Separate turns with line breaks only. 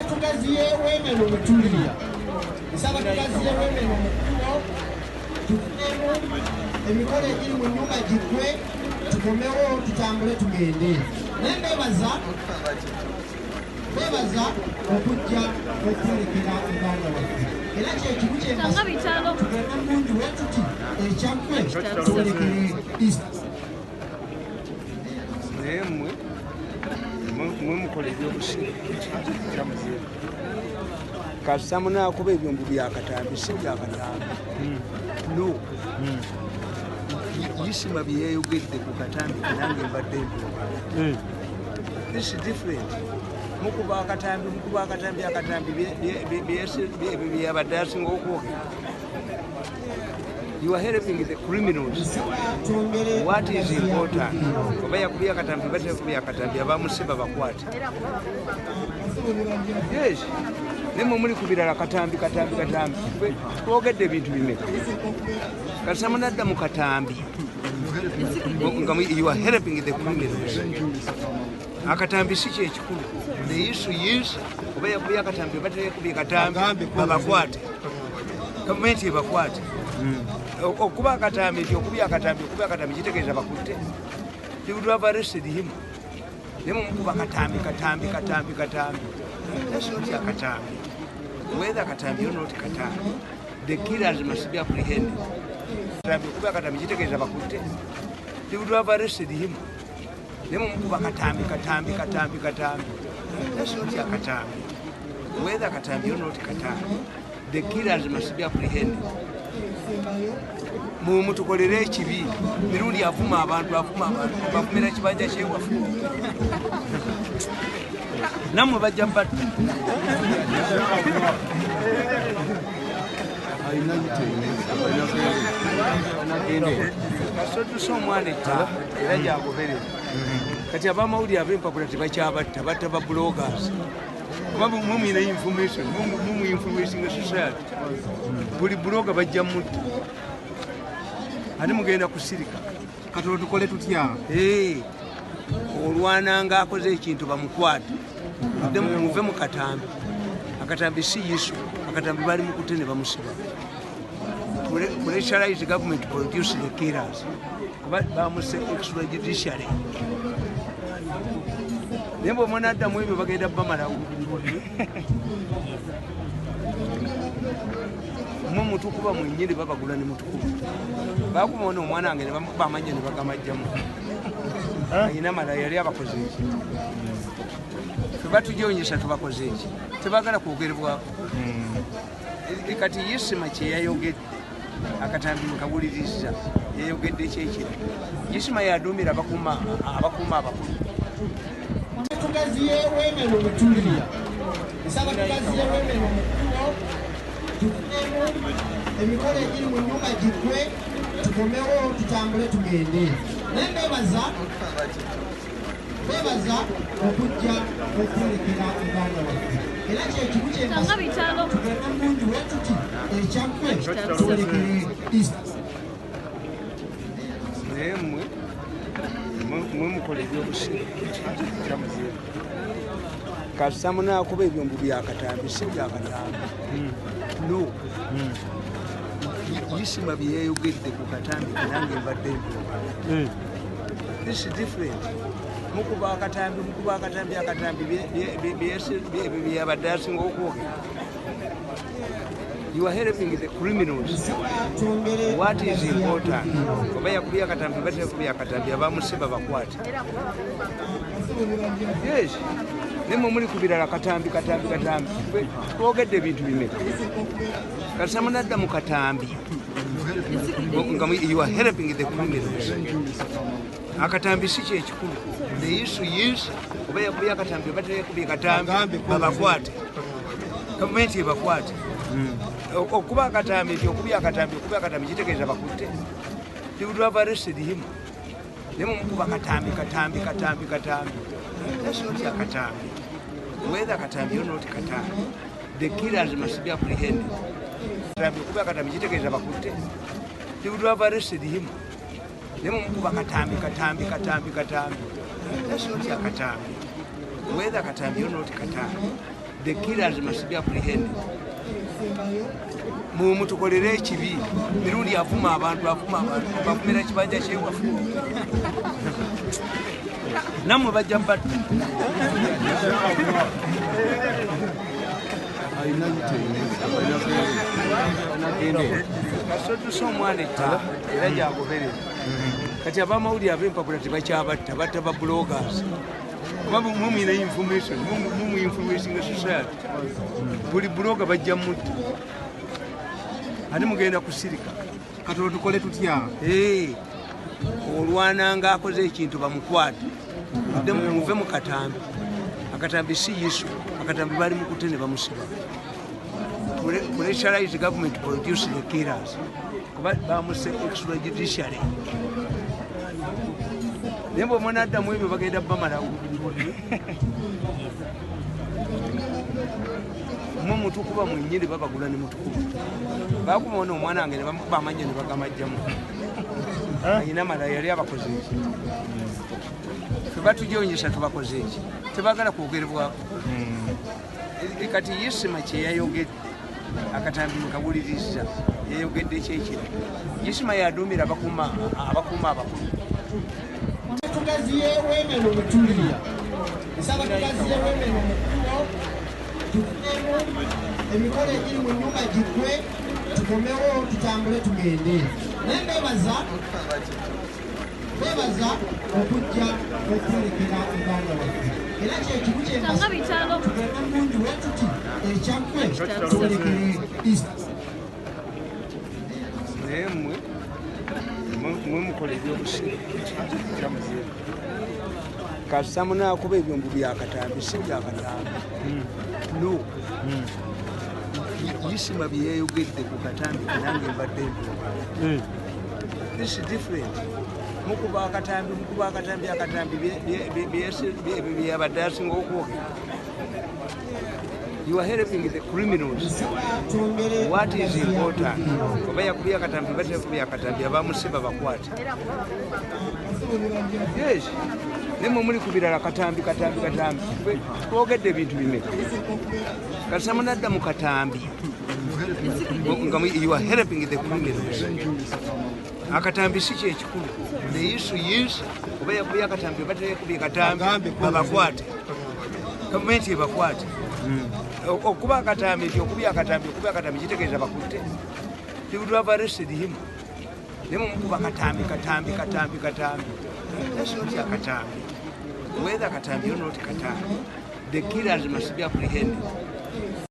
Tugaziye weema eno mwe tuli. Nsaba tugaziye weema eno mu kkubo, tufunemu emikolo egiri mu nnyumba giggwe, tukomewo tutambule tugende. Naye mbebaza okujja okwerekera muganda waffe, era kyekimu
Nga bitalo.
Tugende mungi bwe tuti, ekyaggwe tuwerekere East.
Naye mmwe mwe mukola ebyobusiru. Kasita munaakuba ebyombo byakatambi, si byakatambi, no. Isima byeyayogedde ku katambi, nange mbadde mbyogera. This is different. Mukuba akatambi, mukuba akatambi, akatambi ebyo byeyabadde asinga okwogera. You are helping the criminals.
Nsaba twongere.
What is important, oba yakubye akatambi, batekubye akatambi, abamusiba bakwate. Yes, naye muli ku birala, katambi, katambi, katambi. Twogedde ebintu bimeka? Kasita munadda mu katambi, nga you are helping the criminals. Akatambi si kyekikulu. The issue is oba yakubye akatambi, oba teyakubye katambi, babakwate, gavumenti ebakwate. Okuba akatambi nti okubya akatambi, okubya akatambi kitegeeza bakutte. They would have arrested him. Naye mumukuba katambi, katambi, katambi, katambi. That's not akatambi. Whether katambi or not katambi, the killers must be apprehended. Katambi, okuba akatambi kitegeeza bakutte. They would have arrested him. Naye mumukuba katambi, katambi, katambi, katambi. That's not akatambi. Whether katambi or not katambi, the killers must be apprehended. Mutukolere ekibi. Mirundi avuma abantu, avuma abantu, bavumira kibanja kyewaffe, nammwe bajja batta. Kasotuse omwana ettaka era gyagoberera. Kati abamawulire ab'empapula tebakyabatta, batta ba bloggers, kuba mumwina information, mumu influencing society. Buli blogger bajja mutta, ate mugenda kusirika.
Katono tukole tutya?
Eh, olwananga akoze ekintu bamukwate. Mudde muve mu katambi. Akatambi si issue. Akatambi bali mukute ne bamusiba. Pressurize government to produce the killers, kuba bamuse extrajudicially. Naye bwe munaddamu ebyo, bagenda bamalawo. Mwe mutukuba mwenyini, babagula ne mutukuba. Bakuba ono omwana wange ne bamukuba amannyo ne bagamajjamu. Ayina mala yali abakoze eki? Fe batujonyesa, tubakoze eki? Tebagala kwogerebwako. Kati Isima kyeyayogedde, akatambi nkawuliriza, yayogedde kyekira. Isima yaduumira abakuuma abakulu.
Tugaziye weema eno mwe tuli. Nsaba tugaziye weema eno mu kkubo, tufunemu emikolo egiri mu nnyumba giggwe, tukomewo tutambule tugende. Naye mbebaza okujja okwerekera muganda waffe, era kyekimu
Nga bitalo.
Tugende mungi bwe tuti, ekyaggwe tuwerekere East.
Naye mmwe mwe mukola ebyobusiru. Kasita munaakuba ebyombo byakatambi, si byakatambi, no. Isima byeyayogedde ku katambi, nange mbadde mbyogera. This is different. Mukuba akatambi, mukuba akatambi, akatambi ebyo byeyabadde asinga okwogera. You are helping the criminals.
Nsaba twongere.
What is important, oba yakubye akatambi, batekubye akatambi, abamusiba bakwate. Yes, naye mwe muli ku birala, katambi, katambi, katambi. Twogedde ebintu bimeka? Kasita munadda mu katambi, nga you are helping the criminals. Akatambi si kyekikulu. The issue is oba yakubye akatambi, oba teyakubye katambi, babakwate, gavumenti ebakwate. Okuba akatambi nti okubya akatambi, okubya akatambi kitegeeza bakutte. They would have arrested him. Naye mumukuba katambi, katambi, katambi, katambi. That's not akatambi. Whether katambi or not katambi, the killers must be apprehended. Katambi, okuba akatambi kitegeeza bakutte. They would have arrested him. Naye mumukuba katambi, katambi, katambi, katambi. That's not akatambi. Whether katambi or not katambi, The killers must be apprehended. Mumutukolere ekibi. Mirundi avuma abantu, avuma abantu, bavumira kibanja kyewaffe. Nammwe bajja batta. Kasotuse omwana etta era gyagoberera. Kati abamawulire ab'empapula tebakyabatta, batta ba bloggers. Kuba mumwina information, mumu influencing society. Buli blogger bajja mutta. Ate mugenda kusirika.
Katono tukole tutya?
Olwananga akoze ekintu bamukwate. Muve mu katambi. Akatambi si issue. Akatambi bali mukutte ne bamusiba. Pressurize government to produce the killers. Kuba bamuse extrajudicially. Naye bwe munaddamu ebyo bagenda bamalawo. Mwe mutukuba mwennyini babagula ne mutukuba. Bakuba ono omwana wange ne bamukuba amannyo ne bagamajjamu. Ayina mala yali abakoze eki. Ffe batujonyesa tubakoze eki. Tebaagala kwogerebwako. Kati Isima kye yayogedde akatambi mukawuliriza yayogedde kyekira. Isima yaduumira abakuuma abakulu.
Tugaziye weemeno mutuli. Nsaba tugaziye weemeno mukkubo, tufunemu emikolo egiri mu nnyumba giggwe, tukomewo tutambule tugende. Naye mbebaza okujja okwerekera muganda waffe. Era kyekimu kye
Tanga bitalo.
tugende bulungi bwe tuti ekyaggwe tuwerekere East.
Naye mmwe mukola ebyobusiru. Kasita munaakuba ebyombo bya katambi si bya katambi. No. Isima bye yayogedde ku katambi nange mbadde mbyogera. This is different. Mukuba akatambi, mukuba akatambi, akatambi byeyabadde asinga okwogera. You are helping the criminals.
Nsaba twongere
What is important? Oba yakubye akatambi, oba teyakubye akatambi, abamusiba bakwate. Yes. Naye mwe muli ku birala katambi, katambi, katambi. Twogedde ebintu bimeka. Kasita munadda mu katambi. Nga you are helping the criminals. Akatambi si kyekikulu. The issue is oba yakubye akatambi oba teyakubye katambi, babakwate. Gavumenti ebakwate. Okuba akatambi nti okubya akatambi, okubya akatambi kitegeeza bakutte. They would have arrested him. Naye mumukuba katambi, katambi, katambi, katambi. That's not a katambi. Whether katambi or not katambi, the killers must be apprehended.